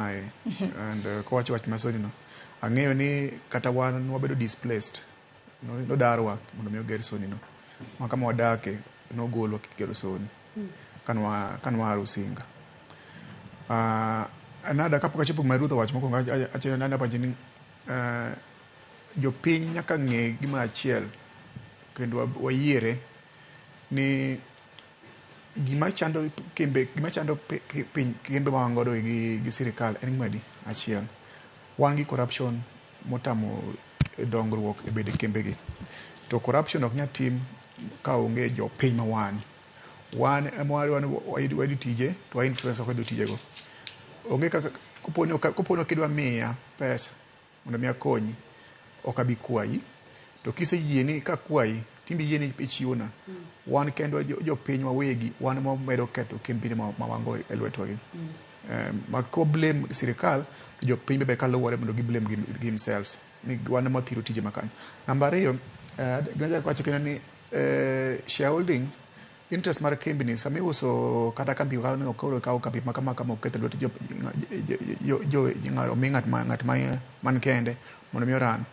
And kowacho wach masoni no, ang'eyo ni kata wan wabedo displaced, nodarwa mondo mi oger soni no. Ma kama wadake nogolwa kigero soni kanwa Rusinga. Anada kapok achopo gima Ruth owacho mokwongo, achiel nanda pacho ni jopiny nyaka ng'e gima achiel kendo wayiere ni gima chando kembe, gima chando piny, kembe ma wan godo gi sirikal en gima adi achiel: wan gi corruption motamo dongruok e bede kembe gi. To corruption ok nyal tim ka onge jopiny ma wan ema wayudo tije to wa influence kaka wadhi tijego. Onge kaka koponi ok idwa miya pesa mondo mi akonyi, ok abi kwayi. To kiseyie ni kakwayi, timbe yie ni ichiwona. Wan kendwa jopiny wawegi wan ema wamedo ketho kembni ma wan go e lwetwa gi. Ma ko blame sirikal to jopiny be kaluwore mondo gi blame themselves ni wan ema wathiro tije makanyo. Namba ariyo, gima achako wacho kendo ni shareholding interest mar kembni sama iuso kata kambi koro kawo kambi ma kama kama oketo lwet jo omi ng'at ma man kende mondo mi oran.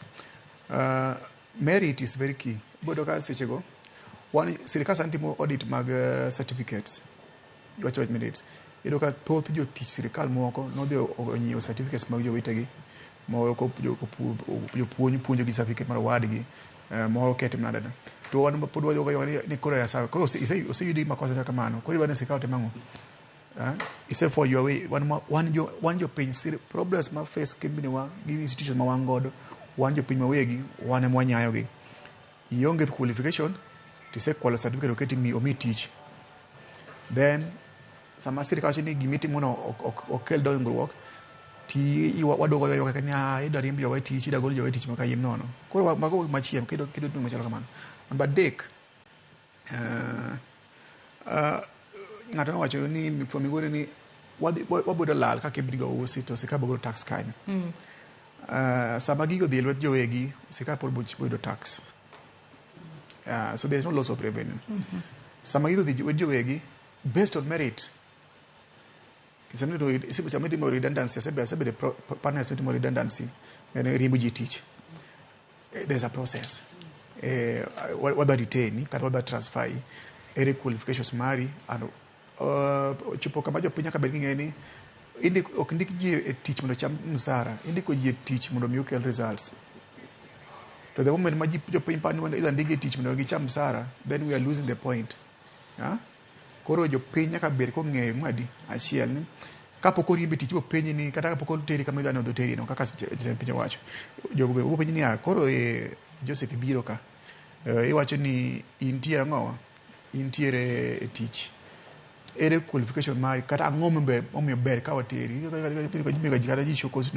Merit is very key. Iboyudo ka sechego wan sirikal sani timo audit mag certificates, wacho wach merits. Iyudo ka thoth jotich sirikal moko nodhi onyiewo certificates mag jowetegi moro, jopuonj puonjo gi certificate mar owadgi, moro kete nade to wan pod waywago aywaga ni koro ya sawa. Koro oseyudi makosa kamano, koro idwa ni sirikal otim ang'o? Ise for your way. Wan jopiny, problems ma face kembni wa gi institution ma wan godo, wan jopiny mawegi wan ema wanyayo gi. Ionge qualification tisekwalo certificate oketi mi omi tich, then sama sirikal wacho ni gimitimono ok kel dongruok, ti waduogo ywak ni, "Ah, idwa riemb jowa e tich, idwa gol jowa e tich makayiem nono." Koro mago machielo kedo machalo kamano. Namba adek, ng'ato nowacho ni from Migori ni wabedo lal ka kembni go usi to sirikal biro golo tax kanyo. Sama gigo odhi e lwet jowegi, sirikal pod biro yudo tax. So there is no loss of revenue. Sama gigo odhi e lwet jowegi based on merit, sama itimo redundancy, asebedo e panels mitimo redundancy, en riembo ji tich. There's a process. Wadwa retain kata wadwa transfer, ere qualifications mari? And chopo kama jopiny nyaka bed gi ng'eyo ni ok ndik ji e tich mondo ocham msara, indiko ji e tich mondo mi okel results. To the moment ma ji jopiny paro ni idwa ndik gi e tich mondo gicham msara, then we are losing the point. Ha? Koro jopiny nyaka bed kong'eyo madi achiel ni kapok oriembi e tich ibo penji ni kata kapok oteri kama idwa ni odhi oteri no, kaka jatend piny owacho jogo be bo penji niya, koro Joseph ibiro ka, iwacho ni intiere ang'owa, intiere e tich, ere qualification mari kata ang'o momiyo ber ka wateri? Kata ji show cause notice.